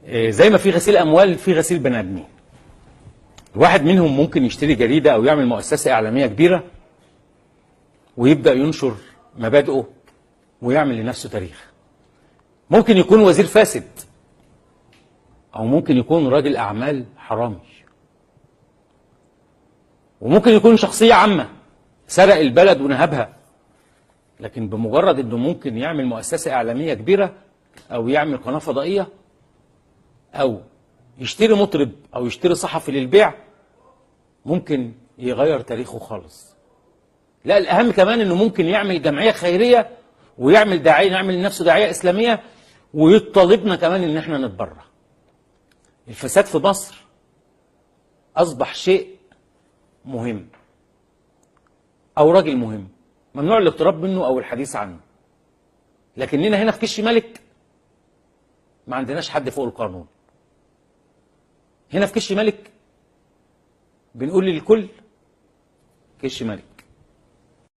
زي ما في غسيل أموال في غسيل بني آدمين. الواحد منهم ممكن يشتري جريدة أو يعمل مؤسسة إعلامية كبيرة ويبدأ ينشر مبادئه ويعمل لنفسه تاريخ. ممكن يكون وزير فاسد، أو ممكن يكون راجل أعمال حرامي، وممكن يكون شخصية عامة سرق البلد ونهبها، لكن بمجرد أنه ممكن يعمل مؤسسة إعلامية كبيرة أو يعمل قناة فضائية أو يشتري مطرب أو يشتري صحفي للبيع، ممكن يغير تاريخه خالص. لا، الأهم كمان أنه ممكن يعمل جمعية خيرية ويعمل داعية، يعمل لنفسه داعية إسلامية، ويطالبنا كمان إن احنا نتبرع. الفساد في مصر أصبح شيء مهم أو راجل مهم، ممنوع الاقتراب منه أو الحديث عنه. لكننا هنا في كش ملك ما عندناش حد فوق القانون. هنا في كش ملك بنقول للكل كش ملك.